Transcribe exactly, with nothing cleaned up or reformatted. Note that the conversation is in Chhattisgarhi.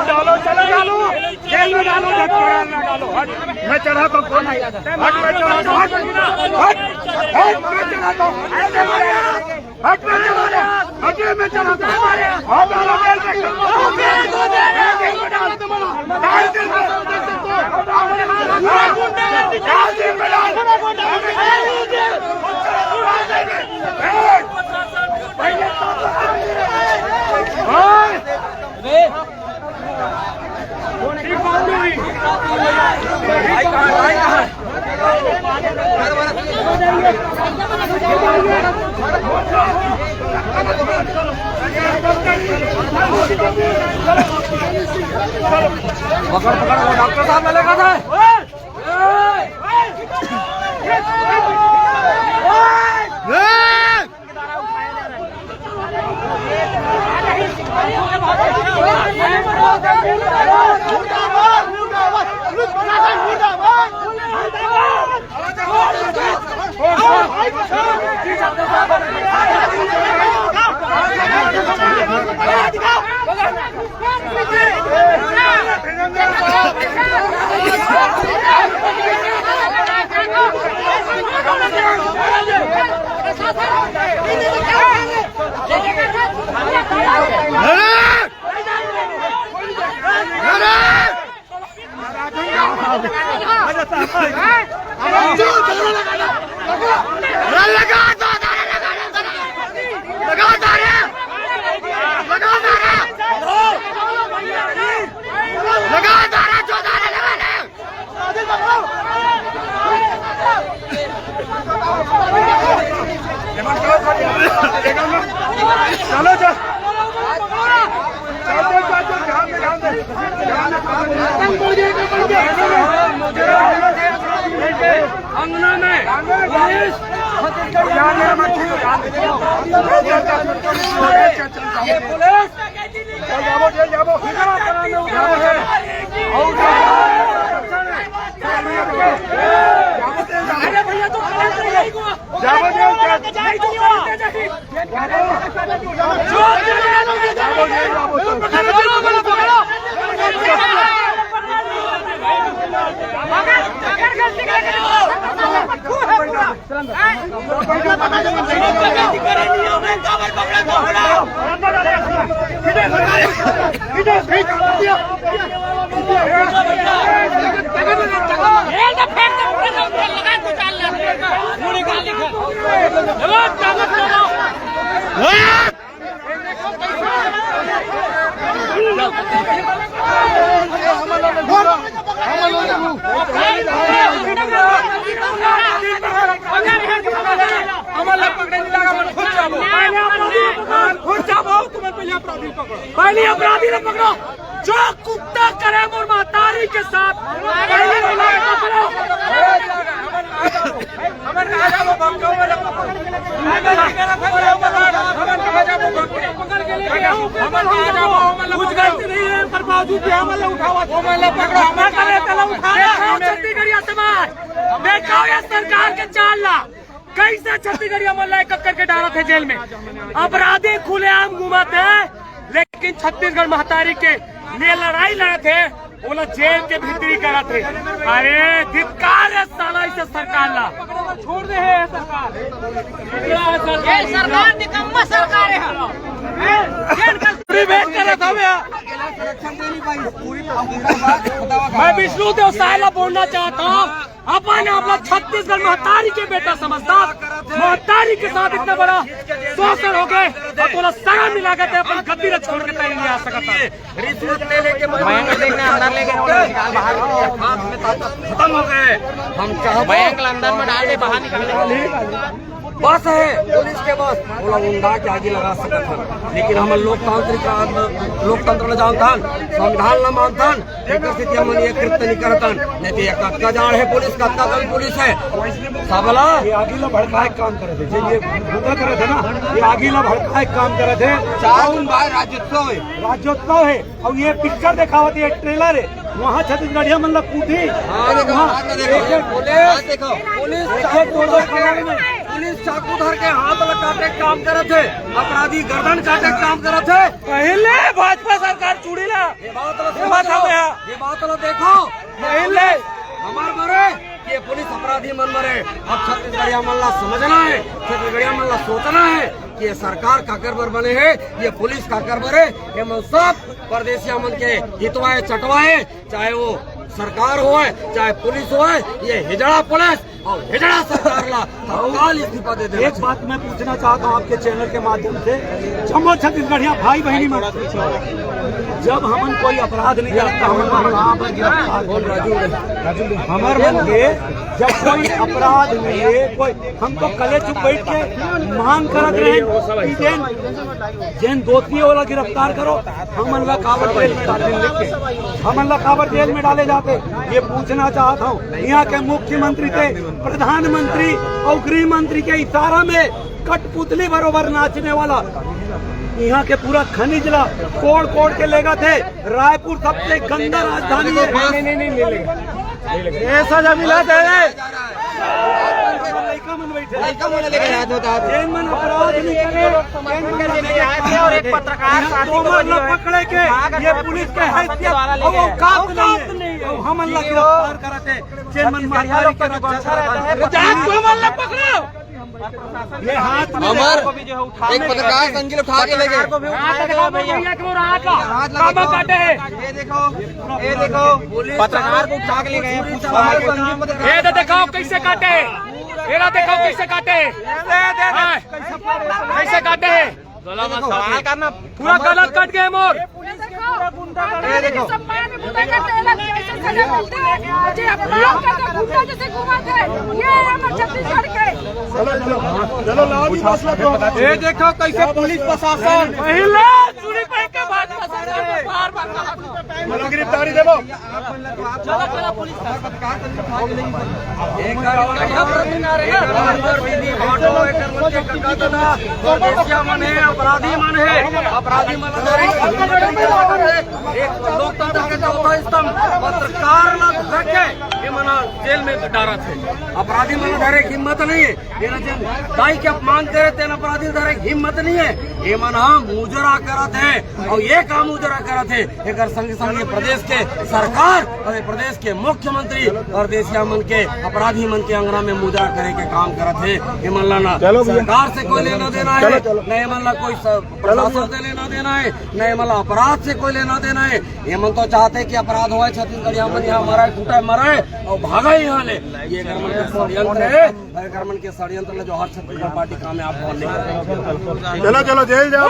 डालो, चलो डालो, जेल में डालो, झटका ना डालो। हट, मैं चढ़ा तो कौन है? हट, मैं चढ़ा तो हट, हट, हट, मैं चढ़ा तो हट, मैं चढ़ा तो हट, मैं चढ़ा तो हट, डालो जेल में। डाल जेल में। डाल जेल में डाल। पकड़, पकड़, वो डॉक्टर साहब ने लेकर था। चलो, चल। चल, चल, चल, चल, ध्यान दे, ध्यान दे। ध्यान दे, ध्यान दे। अंगना में पुलिस। ध्यान दे, मत छीनो, ध्यान दे। चल, चल, चल, चल, चल, चल, चल, चल, चल। ये पुलिस। चल, जाओ, चल, जाओ। अरे भैया, तो जाओ, जाओ, चल। हमन ला पकड़े नहीं लगा, हमन खुद जाबो। पहले अपराधी पकड़ो, खुद जाबो, तुमन पहले अपराधी पकड़ो। पहले अपराधी ला पकड़ो, जो कुत्ता करे मोर महतारी के साथ। पहले ओला पकड़ो। हमन कहाँ जाबो, भाग जाओ, हमन कहाँ जाबो, भाग के? हमन कहाँ जाबो, हमन ला कुछ गलती नहीं है, पर बावजूद भी हमन ला उठावा। हमन ला पकड़ो, हमन कहाँ जाबो? देखो छत्तीसगढ़िया समाज, देखो ये सरकार के चाल ला, कैसे छत्तीसगढ़िया मन ला एक एक करके डालत हे जेल में। अपराधी खुलेआम घूमत हे, लेकिन छत्तीसगढ़ महतारी के लिए लड़ाई लड़त हे, ओला जेल के भीतरी करत हे। अरे धिक्कार हे साला इसे सरकार ला। छोड़ दे हे सरकार। ये सरकार निकम्मा सरकार हे। पूरी भेंट करत हवे। मैं विष्णु देव साय ला बोलना चाहता हूँ, अपन आप ला छत्तीसगढ़ महतारी के बेटा समझता, महतारी के साथ इतना बड़ा शोषण हो गए, अउ तोला शर्म नहीं लागत हे, अपन गद्दी ला छोड़ के तैं नहीं आ सकत हे। रिश्वत ले लेके मयंक देख रहे, अंदर लेके वो लोग निकाल बाहर। हाथ में ताकत खत्म हो गए। हम चाहते मयंक ला अंदर में डाल दे, बाहर निकाल दे। बस हे, पुलिस के बस, ओला उंदा के आगी लगा सकत हन, लेकिन हमन लोकतांत्रिक, लोकतंत्र ला जानथन, संविधान ला मानथन, एकर सेती हमन ये कृत्य नहीं करथन। नहीं तो ये कतका जाड़ हे पुलिस, कतका कम पुलिस हे, सबला। ये आगी ला भड़काए के काम करत हे, जे ये धंधा करत हे ना, ये आगी ला भड़काए के काम करत हे। चार दिन बाद राज्योत्सव हे। राज्योत्सव हे, अउ ये पिक्चर देखावत हे, ये ट्रेलर हे। वहाँ छत्तीसगढ़िया मन ला कूटी। हाँ, देखो, वहाँ हाथ में देखो। एक एक पुलिस, हाथ देखो। पुलिस एक एक दो दो करोड़ में। पुलिस चाकू धर के हाथ ला काटे के काम करत हे, अपराधी गर्दन काटे के काम करत हे। पहले भाजपा सरकार चूड़ी ला। ये बात ला ये बात समझो। ये बात ला देखो। पहले हमार मरे कि ये पुलिस अपराधी मन मरे। अब छत्तीसगढ़िया मन ला समझना है, छत्तीसगढ़िया मन ला सोचना है कि ये सरकार काकर बर बने है, ये पुलिस काकर बर है। ये मन सब परदेसिया मन के हितवाए चटवाए, चाहे वो सरकार होए, चाहे पुलिस होए, ये हिजड़ा पुलिस और हिजड़ा सरकार ला तत्काल इस्तीफा दे देना एक चाहिए। बात मैं पूछना चाहता हूँ आपके चैनल के माध्यम से, जम्मो छत्तीसगढ़िया भाई बहनी मन, जब हमन कोई अपराध नहीं करता, हमन ला कहाँ पर गिरफ्तार कौन राजू है? हमर मन के जब कोई अपराध नहीं है, कोई हम तो कले चुप बैठ के मांग करत रहे कि जेन, जेन दोषी है, ओला गिरफ्तार करो, हमन ला काबर जेल में डाले लेके, हमन ला काबर जेल में डाले जाते, ये पूछना चाहत हूँ। यहाँ के मुख्यमंत्री थे, प्रधानमंत्री और गृह मंत्री के इशारा में कठपुतली बरोबर नाचने वाला, यहाँ के पूरा खनिज ला कोड़ कोड़ के लेगा थे। रायपुर सबसे गंदा राजधानी है। नहीं, नहीं, नहीं, नहीं लेगा। ऐसा जमीन ला दे। लइका मन बैठे। लइका मन लेके आए थे, बता दो। जेन मन अपराध नहीं करे, जेन मन लेके आए थे और एक पत्रकार साथी को तोमर ला पकड़े के, ये पुलिस के हैसियत और औकात नहीं है। और हमन ला गिरफ्तार करत हे, जेन मन महतारी के रक्षा करत हे। जान तोमर ला पकड़ो। ये हाथ में अमर, एक पत्रकार संगिल उठा के ले गए। हाथ दिखाओ, भैया, के वो रहा था। हाथ लगा कामा दो। काटे हैं। ये देखो, ये देखो, पत्रकार को उठा के ले गए हैं, पुष्पा के। ये तो दिखाओ कैसे काटे हैं। ये ना दिखाओ कैसे काटे हैं। हाँ, कैसे काटे हैं। सवाल करना। पूरा गलत कट गए मोर। ये देखो, ये देखो। ये देखो कैसे पुलिस प्रशासन पहले चूड़ी पहन के भाजपा सरकार को बार बार कहा। गिरफ्तारी देबो। चलो, चलो, पुलिस। एक गाड़ी में बढ़िया प्रवीण आ रहे हैं। अंदर भी नहीं, ऑटो, एकर मन के कका दादा, परदेसिया मन है, अपराधी मन है, अपराधी मन है। एक लोकतंत्र के चौथा स्तंभ पत्रकार ला धर के ये मन जेल में डारत हे। अपराधी मन धरे के हिम्मत नहीं है। तेरा जन दाई के अपमान करे, तेन अपराधी धरे के हिम्मत नहीं है। ये मन हा मुजरा करत है और ये काम मुजरा करत है। एकर संग संग ये प्रदेश के सरकार और ये प्रदेश के मुख्यमंत्री परदेसिया मन के, अपराधी मन के अंगना में मुजरा करे के काम करत हे। ये मन ला ना चलो भैया। सरकार से कोई लेना देना है, चलो, चलो। न ये मन ला कोई स-, प्रशासन से लेना देना है, न ये मन ला अपराध से कोई लेना देना है। ये मन तो चाहते कि अपराध होए, छत्तीसगढ़िया मन यहाँ मराए, कूटे, मराए और भागा यहाँ ले। ये एकर मन के षड्यंत्र है, एकर मन के षड्यंत्र ले जो हर छत्तीसगढ़ पार्टी कामयाब होने। चलो, चलो, जेल जाओ।